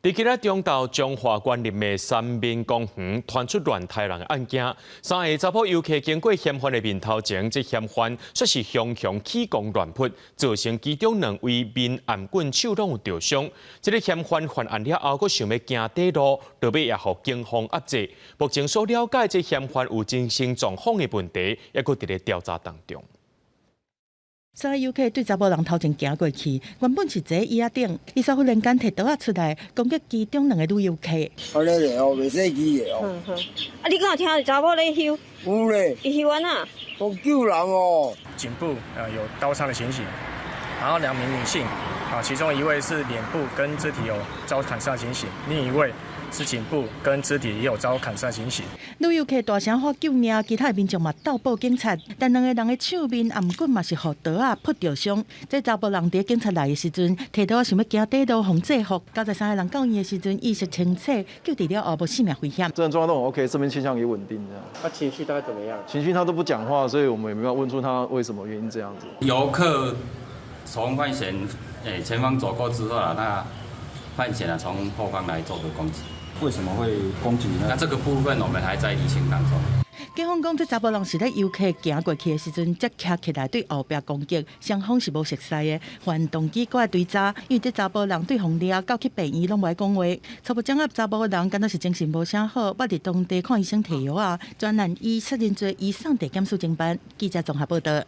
佇今仔中晝，彰化縣林的三民公園傳出亂刣人的案件，三个查埔遊客經過嫌犯的面頭前，這嫌犯煞是雄雄起攻亂撲，造成其中兩位面頷棍手攏有著傷。這个嫌犯犯案了後，閣想欲行短路，落尾也予警方壓制。目前所了解，這嫌犯有精神狀況的問題，猶閣佇咧調查當中。三个遊客對查埔人頭前行過去，原本是坐椅仔頂，伊煞忽然間提刀仔出來攻擊其中兩个女遊客。按呢咧哦，袂使記的哦。啊，你敢有聽著查某咧痟？有咧。伊痟按怎？講救人哦。頸部有刀傷的情形，然後兩名女性，啊，其中一位是臉部跟肢體有遭砍傷情形，另一位是頸部跟肢體也有遭砍傷情形。女遊客大聲喊救命，其他的民眾嘛鬥報警察，但兩個人的手面頷骨嘛是予刀仔噗著傷。這查埔人佇警察來的時陣，提刀想欲行短路予制服。交代三个人到院的時陣意識清醒，救治了後無性命危險。精神狀況都很 OK，生命跡象也穩定，這樣。他情緒大概怎麼樣？情緒他都不講話，所以我們也沒辦法問出他為什麼原因這樣子。遊客從范閒前方走過之後啊，那范閒啊從後方來做個攻擊。為什麼會攻擊呢？那這個部分我們還在釐清當中。警方講，這查埔人是咧遊客行過去的時陣，才徛起來對後壁攻擊，雙方是無熟似的，犯動機閣愛追查。因為這查埔人對予掠到去病院攏無愛講話，初步掌握查埔人敢若是精神無啥好，捌佇當地看醫生提藥仔，專案以殺人罪移送地檢署偵辦。記者綜合報道。